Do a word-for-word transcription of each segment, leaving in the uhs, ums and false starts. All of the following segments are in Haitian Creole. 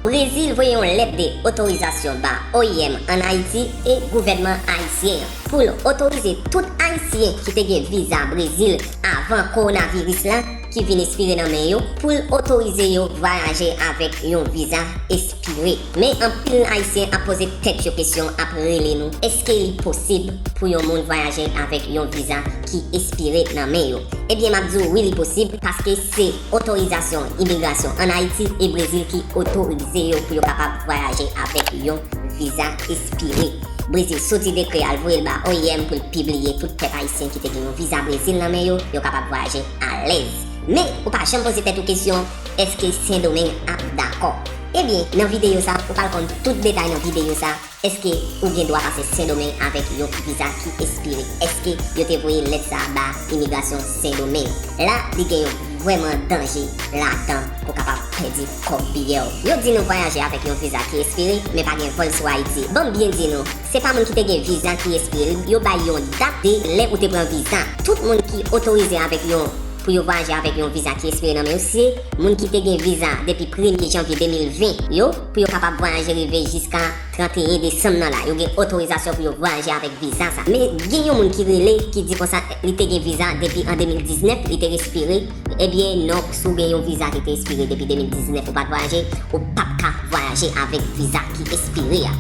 Brezil voye yon lèt de otorizasyon ba O I M ann Ayiti e gouvènman ayisyen an pou l otorize tout Ayisyen ki te gen viza Brezil avan kowonaviris la ki vin espire nan men yo, pou l otorize yo vwayaje avèk yon viza espire. Men anpil Ayisyen ap poze tèt yo kesyon, ap rele nou, èske li posib pou yon moun vwayaje avèk yon viza ki espire nan men yo? Ebyen, m ap di w wi, li posib, paske se otorizasyon imigrasyon ann Ayiti e Brezil ki otorize yo pou yo kapab vwayaje avèk yon viza espire. Brezil soti dekrè a, l voye l ba O I M pou l pibliye, tout pèp ayisyen ki te gen yon viza Brezil nan men yo, yo kapab vwayaje alèz. Men, ou pa janm poze tèt ou kesyon, èske Sendomeng ap dakò? Ebyen, nan videyo sa, ou pral konn tout detay nan videyo sa, èske ou gen dwa pase Sendomeng avèk yon viza ki espire? Èske yo te voye lèt sa a ba imigrasyon Sendomeng? La, li gen yon vrèman danje ladan pou kapab pèdi kòb biyè w. Yo di nou vwayaje avèk yon viza ki espire, men pa gen vòl sou Ayiti. Ban m byen di nou, se pa moun ki te gen viza ki espire, yo bay yon dat de lè ou te pran viza. Tout moun ki otorize avèk yon, pou yo vwayaje avèk yon viza ki espire nan men yo, se moun ki te gen viza depi premye janvye de mil ven yo, pou yo kapab vwayaje rive jiska trannteyen desanm nan la. Yo gen otorizasyon pou yo vwayaje avèk viza sa. Men gen yon moun ki rele, ki di konsa li te gen viza depi an de mil diznèf, li te espire. Ebyen, non, si w gen yon viza ki te espire depi de mil diznèf, ou pa t vwayaje, ou p ap ka vwayaje avèk viza ki espire a.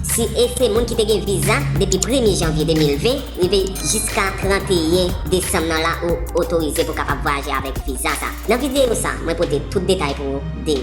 Si e se moun ki te gen viza depi premye janvye de mil ven, rive jiska trannteyen desanm nan la, ou otorize pou kapab vwayaje avèk viza sa. Nan videyo sa, mwen pote tout detay pou ou de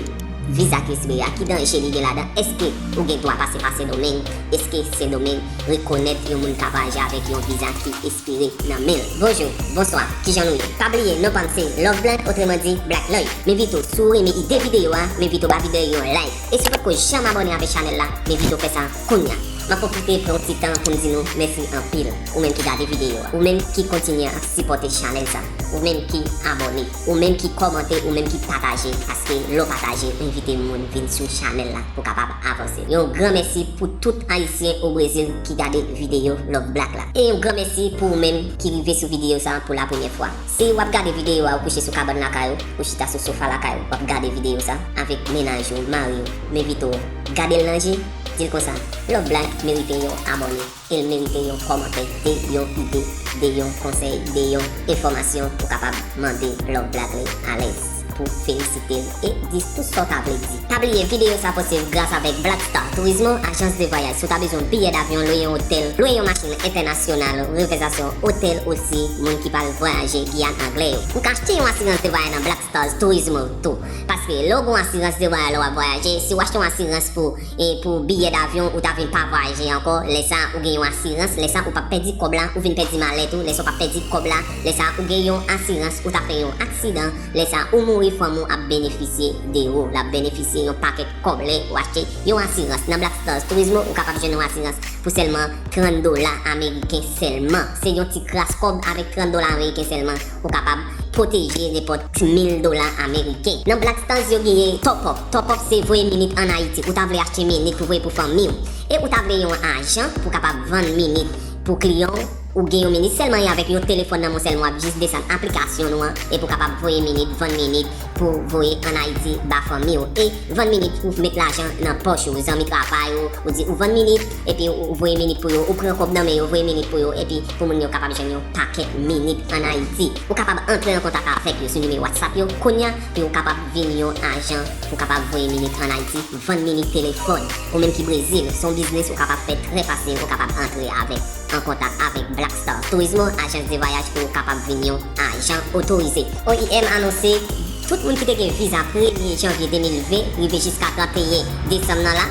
viza ki espire a, ki danje li gen ladan, èske ou gen dwa pase pa Sendomeng, èske Sendomeng rekonèt yon moun ka vwayaje avèk yon viza ki espire nan men l. Bonjou, bonswa, kijan nou ye? Pa bliye, non pa m se Love Black, otreman di Black Lloyd. M envite w, si w renmen ide videyo a, m envite w ba videyo yon like. E si w potko janm abòne avèk chanèl la, m envite w fè sa kounya. M ap pwofite pran yon ti tan pou m di nou mèsi anpil, ou menm ki gade videyo a, ou menm ki kontinye ap sipòte chanèl sa, ou menm ki abòne, ou menm ki kòmante, ou menm ki pataje, paske lè w pataje, ou envite moun vin sou chanèl la pou kapab avanse. Yon gran mèsi pou tout Ayisyen o Brezil ki gade videyo Love Black la. E yon gran mèsi pou ou menm ki rive sou videyo sa pou la premyè fwa. Si w ap gade videyo a, ou kouche sou kabann lakay ou, ou chita sou sofa lakay ou, w ap gade videyo sa avèk mennaj ou, mari w, m envite w gade l nan je, di l konsa, Love Black merite yon abòne, e l merite yon kòmantè, de yon ide, de yon konsèy, de yon enfòmasyon ou kapab mande Love Black li alèz pou felisite l e di tout sa w ta vle di. Pa bliye, videyo sa posib gras avèk Black Star Turismo, ajans de vwayaj. Si w ta bezwen biyè davyon, lwe yon otèl, lwe yon machin entènasyonal, rezèvasyon otèl osi, moun ki pral vwayaje Giyàn Anglè yo. Ou ka achte yon asirans de vwayaj nan Black Stars Turismo tou. Paske lè w gen yon asirans de vwayaj lè w ap vwayaje, si w achte yon asirans pou, e, pou biyè davyon, ou ta vin pa vwayaje ankò, lè sa ou gen yon asirans, lè sa ou p ap pèdi kòb la, ou vin pèdi malèt ou, lè sa ou p ap pèdi kòb la, lè sa ou gen yon asirans, ou ta fè yon aksidan, lè sa ou mouri, fanmi w ap benefisye de ou, l ap benefisye yon pakèt kòb lè ou achte yon asirans. Nan Black Stars Turismo, ou kapab jwenn yon asirans pou sèlman trant dola ameriken sèlman. Se yon ti kras kòb, avèk trant dola ameriken sèlman, ou kapab pwoteje nenpòt mil dola ameriken. Nan Black Stars, yo genyen Top Up. Top Up se voye minit ann Ayiti. Ou ta vle achte minit pou voye pou fanmi w. E ou ta vle yon ajan pou kapab vann minit pou kliyan w. Ou gen yon minit sèlman, e avèk yon telefòn nan men w sèlman, w ap jis desann aplikasyon nou an, epi w kapab voye minit, vann minit pou voye ann Ayiti ba fanmi w. E vann minit pou met lajan nan pòch ou, zanmi travay ou, ou di ou vann minit, epi ou, ou voye minit pou yo, ou pran kòb nan men yo, voye minit pou yo, epi pou moun yo kapab jwenn yon pakèt minit ann Ayiti. Ou kapab antre an kontak avèk yo sou nimewo WhatsApp yo kounya, pou yo kapab vin yon ajan pou kapab voye minit ann Ayiti, vann minit telefòn. Ou menm ki Brezil, se yon biznis ou kapab fè trè fasil, ou kapab antre avèk an kontak avèk Black Star Turismo, ajans de vwayaj, pou w kapab vin yon ajan otorize. O I M anonse tout moun ki te gen viza premye janvye de mil ven rive jiska trannteyen desanm nan la,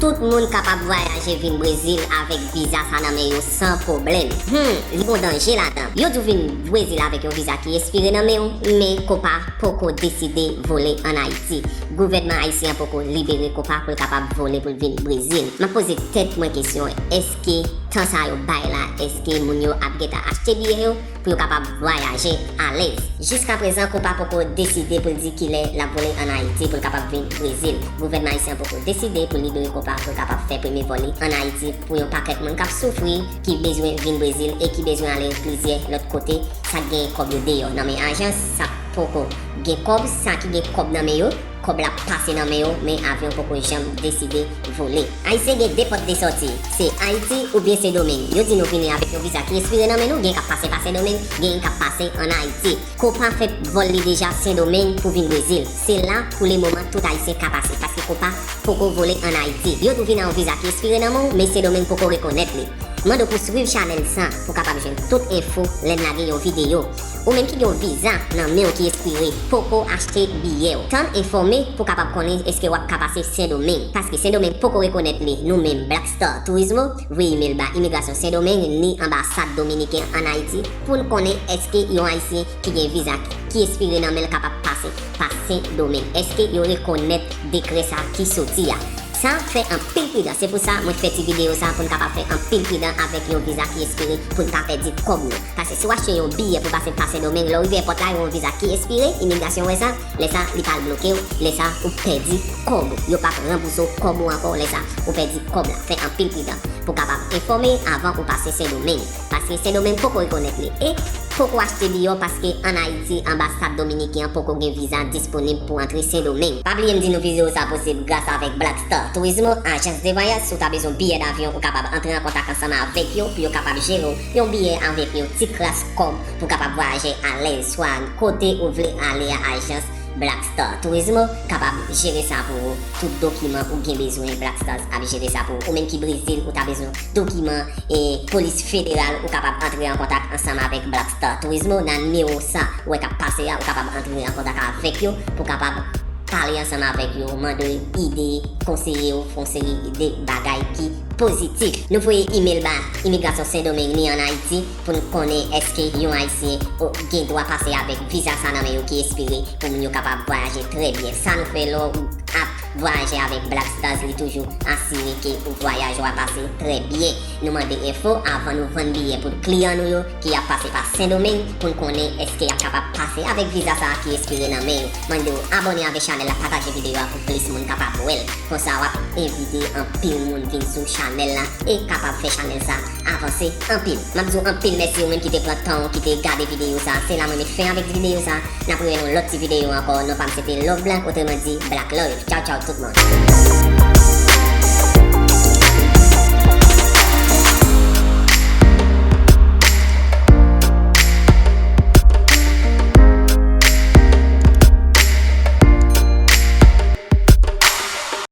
tout moun kapab vwayaje vin Brezil avèk viza sa nan men yo san pwoblèm. Hmm, li gon danje ladan. Yo di w vin Brezil avèk yon viza ki espire nan men w, men Copa poko deside vole ann Ayiti. Gouvènman ayisyen an poko libere Copa pou l kapab vole pou l vin Brezil. M ap poze tèt mwen kesyon, èske tan sa yo bay la, èske moun yo ap gentan achte biyè yo pou yo kapab vwayaje alèz? Jiskaprezan, Copa poko deside pou l di kilè l ap vole ann Ayiti pou l kapab vin Brezil. Gouvènman ayisyen an poko deside pou l libere Copa pou l kapab fè premye vòl li ann Ayiti pou yon pakèt moun k ap soufri, ki bezwen vin Brezil e ki bezwen ale plizyè lòt kote, sa k gen kòb yo deyò nan men ajans, sa k poko gen kòb, sa ki gen kòb nan men yo, kòb la pase nan men yo, men avyon poko janm deside vole. Ayisyen gen de pòt de sòti, se Ayiti oubyen Sendomeng. Yo di nou vini avèk yon viza ki espire nan men nou, gen k ap pase pa Sendomeng, gen k ap pase ann Ayiti. Kopa fè vòl li deja Sendomeng pou vin Brezil. Se la pou le moman tout Ayisyen ka pase, paske Kopa poko vole ann Ayiti. Yo di w vin a yon viza ki espire nan men w, men Sendomeng poko rekonèt li. Mande w pou swiv chanèl sa pou kapab jwenn tout enfo lè n lage yon videyo. Ou menm ki gen yon viza nan men w ki espire, poko achte biyè w. Tann enfòme pou kapab konnen èske w ap ka pase Sendomeng. Paske Sendomeng poko rekonèt li, nou menm Black Star Turismo voye imèl ba imigrasyon Sendomeng ni anbasad dominiken ann Ayiti pou n konnen èske yon Ayisyen ki gen viza ki espire nan men l kapab pase pa Sendomeng. Èske yo rekonèt dekrè sa ki soti a? Sa fè anpil pridan. Se pou sa mwen fè ti videyo sa pou n kapab fè anpil pridan avèk yon viza ki espire pou n pa pèdi kòb nou. Paske si w achte yon biyè pou pase pa Sendomeng, lè w rive èpòt la, yo yon viza ki espire, imigrasyon wè sa, lè sa li pral bloke w, lè sa ou pèdi kòb ou. Yo p ap ranbouse w kòb ou ankò, lè sa ou pèdi kòb la. Fè anpil pridan pou kapab enfòme avan ou pase Sendomeng. Paske Sendomeng poko rekonèt li. E poko achte biyè w paske ann Ayiti, anbasad dominiken an poko gen viza disponib pou antre Sendomeng. Pa bliye m di nou videyo sa posib gras avèk Black Star Turismo, ajans de vwayaj. Si w ta bezwen biyè davyon, ou kapab antre an kontak ansanm avèk yo pou yo kapab jere w yon biyè avèk yon ti kras kòb pou kapab vwayaje alèz, swa kote ou vle ale a. Ajans Black Star Turismo kapab jere sa pou ou. Tout dokiman ou gen bezwen, Black Stars ap jere sa pou ou. Ou menm ki Brezil, ou ta bezwen dokiman e polis federal, ou kapab antre an kontak ansanm avèk Black Star Turismo nan nimewo sa ou wè k ap pase a, ou kapab antre an kontak avèk yo pou kapab pale ansanm avèk yo, mande ide, konseye yo, fè yon seri de bagay ki pozitif. Nou voye imèl ba imigrasyon Sendomeng ni ann Ayiti pou n konnen èske yon Ayisyen o, gen dwa pase avèk viza sa nan men yo ki espire pou moun yo kapab vwayaje trè byen. Sa nou fè lè w ap vwayaje avèk Black Stars, li toujou asire ke ou vwayaj ou a pase trè byen. Nou mande enfo avan nou vann biyè pou kliyan nou yo ki ap pase pa Sendomeng pou n konnen èske y ap kapab pase avèk viza sa a ki espire nan men yo. Mande w abòne avèk chanèl la, pataje videyo a pou plis moun kapab wè l. Konsa w ap envite anpil moun vin sou chanèl la e kapab fè chanèl sa avanse anpil. M ap di w anpil mèsi ou menm ki te pran tan w, ki te gade videyo sa. Se la mwen met fen avèk videyo sa. N ap rewè nan yon lòt ti videyo ankò. Non pa m se te Love Black, otreman di Black Love. Tchaw tchaw tout moun.